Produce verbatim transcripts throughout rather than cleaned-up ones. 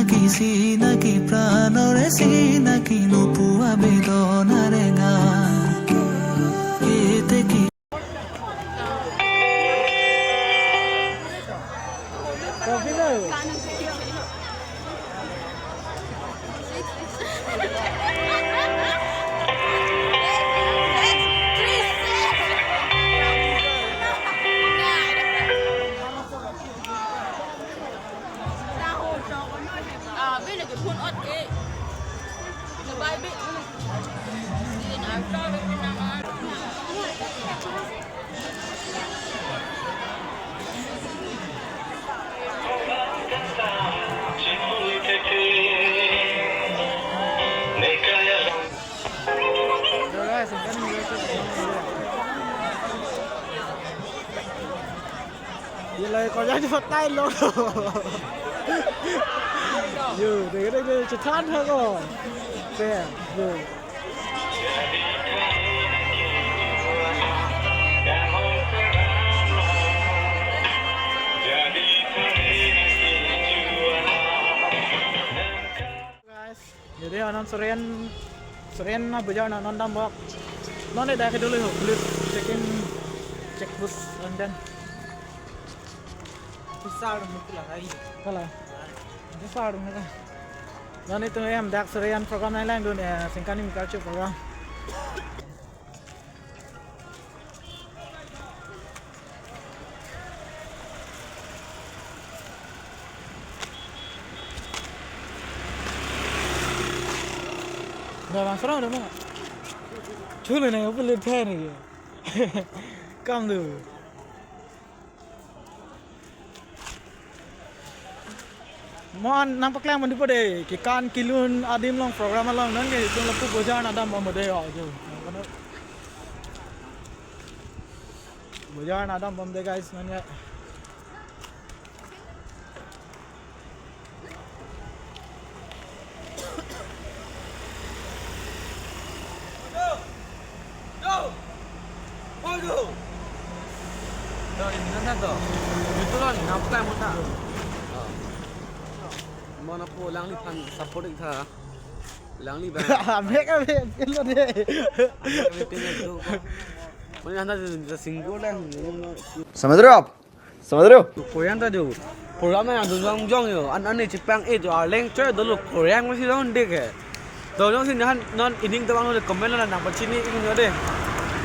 কি চিনাকি প্ৰাণৰে চিনাকি নোপোৱা বেদনাৰে গা। এতে কি Ye lai ko jadi patai lo. Yo, dek dek dek chethan tha ko. Pe, yo. Guys, jadi anon Soren, Soren abojar non dam bok. Non dak ke dulu ho, police checking, check bus and then. Besar mukla hai. Kala. Besar mukla. Non itum hem dak Soren program nanglang dun, eh, Singkani Mikarchu program. Dah langsung dah mana? Chule na, apa lihat ni? Kam tu. Mo nangpaklang mandi po de, kekan kelun adim along program along non ke itum lapu bojar nangdam bom de ho jo. Bojar nangdam bom de guys non ke. Mana po langli phan support ik tha. Langli ba. Abek abek pilo de. Abek abek pilo de. Mana handa single lang. समझ रहे हो आप? समझ रहे हो? Korean ta do. Program na do jong jong yo. An an ni chipang e do arleng che do lo Korean mo si long de ke. Do jong si han non ining tabang lo comment lo na nangpachini ik yo de.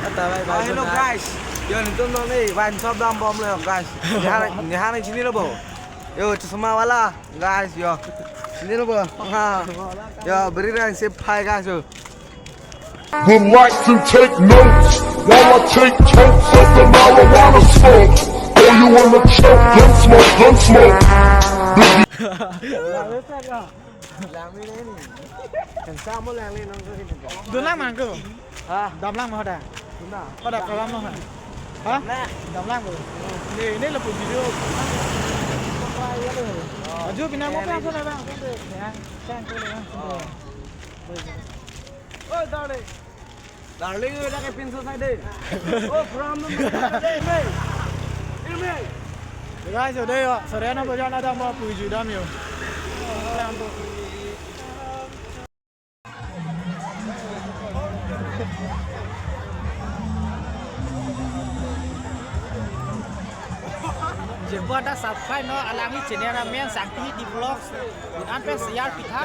Ata bye bye. Hello guys. Yo nitum non e wine shop dam bom lo guys. Ni han ni han chini lo bo. Yo chusma wala guys yo. Chini lo bo. Ha. Yo beri rang sip hai guys yo. Would like to take notes while I take totes of the marijuana smoke. Oh, you wanna choke? Gun smoke, gun smoke. Langli ni. Kan samo langli nang ko. Dun lang mang ko. Ha? Dam lang ma hoda. Dam lang. Hoda program lo ha. Ha? Dam lang. Dam lang ko. Ni ni lapu video. Apa ya lo? Aju bina mo pe apa na bang? Ya, sang ko le. Oh, darling. Darling, yo dak ke pinso sai de. Oh, from the me. Ime. Guys, yo de yo, Soren abojar nangdam bom puji dam yo. Jembo anda subscribe non alangli channel amen Sangti Hidi Vlogs. Dun an pen share pitha.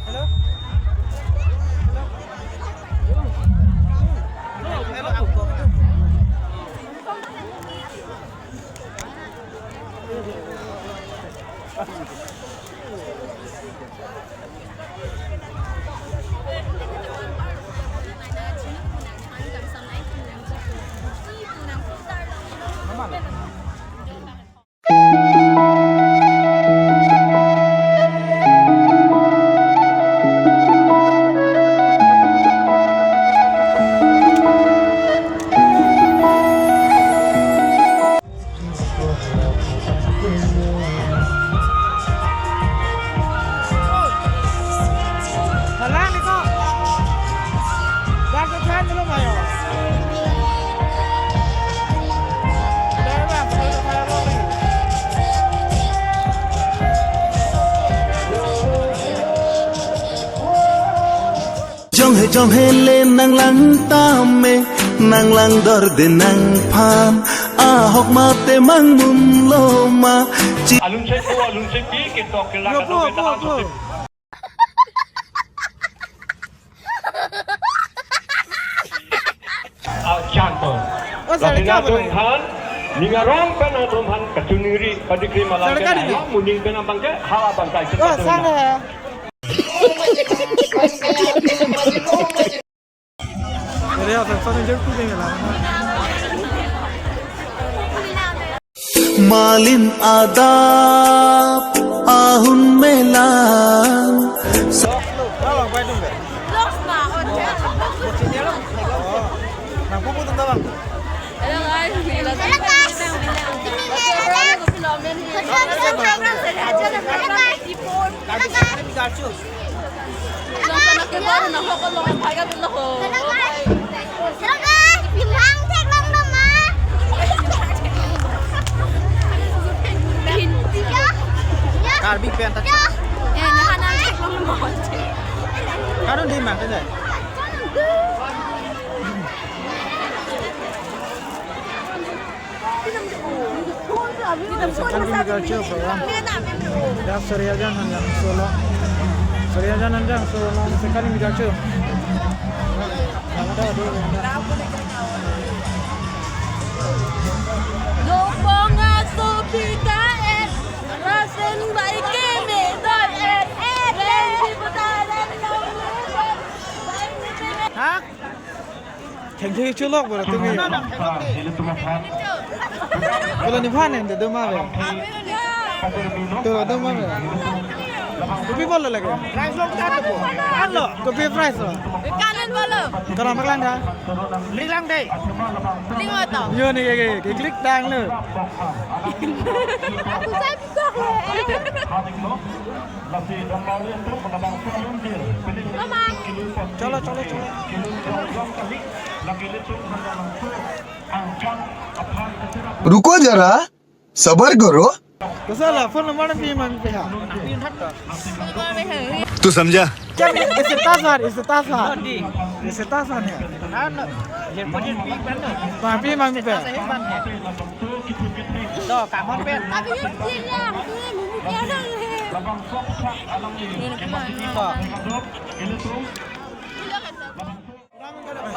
Hello? Hello? Hello? Halang ni ko. Dak ko chan dulu mayo. Dak Jong hele nang lang tame, nang lang dorde nangphan, ahok mate mangmun loma. Alun se ko, alun se pi, ketok kelang. Yo, atau po, kita po, langsung po. Ah, chanto. Oh, sorry, Latina kya bolaya? Tum han, ningarong pen atum han, kachuniri, padikri malang. Sorry, kya bolaya? Muning pen abang ke, hala bangkai. Oh, sana. Malin adap ahun melang. Karbi pen ta. Karbi pen ta. Second meter chu program. Dak Suryajan Hanjang Solo. Suryajan Hanjang Solo second meter chu. Lopong aso pika et, rasen bai ke me doi et, et, et. Ha? Thengthe cholok bro tumi. Kalau ni phan ende doma be. Tulo doma be. Kopi bol lagi. Prize lo kita tu. Alo. Kopi prize lo. Kanan bolo. Kalau maklang dah. Link lang deh. Link lo to. Yo ni ke ke klik tang lo. Aku saya buka lo. Chalo, chalo, chalo. रुको जरा, सबर करो। Kosonlo, phone number pi mangpe ha? तू समझा? Kya, status var, status var. Status var ya? Mangpi, mangpi. To, kamon pen. To.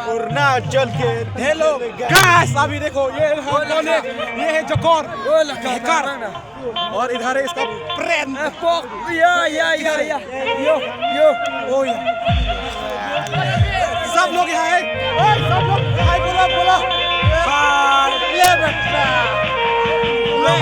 Arunachal के, hello guys, अभी देखो, ये हम कौन है? ये है जोकर, हैकर। और इधर है इसका friend। या, या, या, या। यो, यो। ओ या। सब लोग यहाँ है। ओए, सब लोग हाय बोला, बोला। हाय, ये बेटा। ओ।